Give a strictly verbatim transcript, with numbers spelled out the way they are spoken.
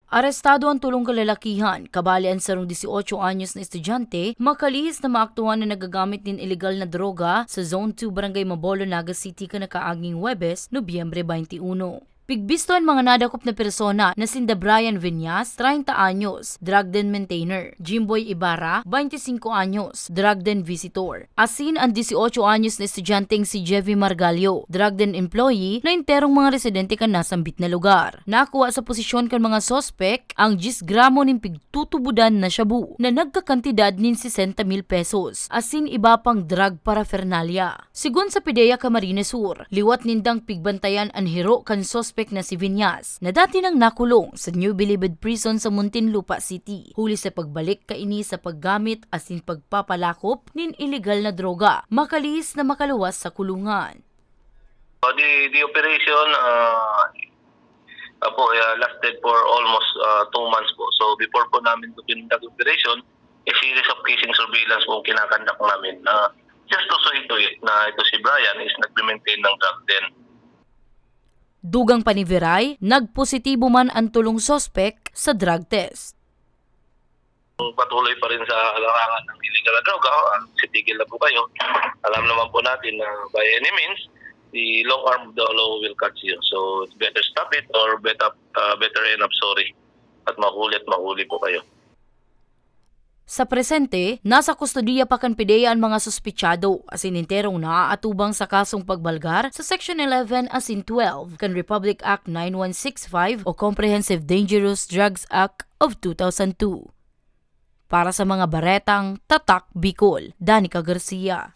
Arestado ang tulong kalalakihan, kabali an sarong dieciocho anyos na estudyante, makalihis na maaktuhan na nagagamit nin iligal na droga sa Zone two, Barangay Mabolo, Naga City, kan nakaaging Huwebes, Nobyembre twenty-one. Pigbisto an mga nadakop na persona na sinda Brian Viñas, treinta anyos, drug den maintainer, Jimboy Ibarra, twenty-cinco anyos, drug den visitor, asin an dieciocho anyos na estudyanteng si Jevy Margallo, drug den employee, na enterong mga residente kan nasambit na lugar. Nakuha sa posisyon kan mga suspek ang diyes gramo nin pigtutubodan na shabu na nagkakantidad nin sesenta mil pesos, asin iba pang drug paraphernalia. Sigon sa PDEA Camarines Sur, liwat nindang pigbantayan an hiro kan suspek na si Viñas, na dati nang nakulong sa New Bilibid Prison sa Muntinlupa City, huli sa pagbalik kaini sa paggamit asin pagpapalakop nin iligal na droga, makalihis na makaluwas sa kulungan. Uh, the, the operation uh, uh, po, uh, lasted for almost uh, two months po. So before po namin ito pinundag operation, a series of casing surveillance po ang kinakandak namin. Uh, just to see to it na ito si Brian is nagme-maintain ng drug den. Dugang pa ni Viray, nagpositibo man ang tulong suspek sa drug test. Patuloy pa rin sa larangan ng illegal na droga, ah, sitigil na po kayo. Alam naman po natin na by any means, the long arm of the law will catch you. So it's better stop it or better, uh, better end up sorry. At mahuli at mahuli po kayo. Sa presente, nasa kustodiya pa kan PDEA an mga suspechado, asin enterong naaatubang sa kasong pagbalgar sa Section eleven asin twelve kan Republic Act nine one six five o Comprehensive Dangerous Drugs Act of two thousand two. Para sa mga baretang Tatak Bicol, Danica Garcia.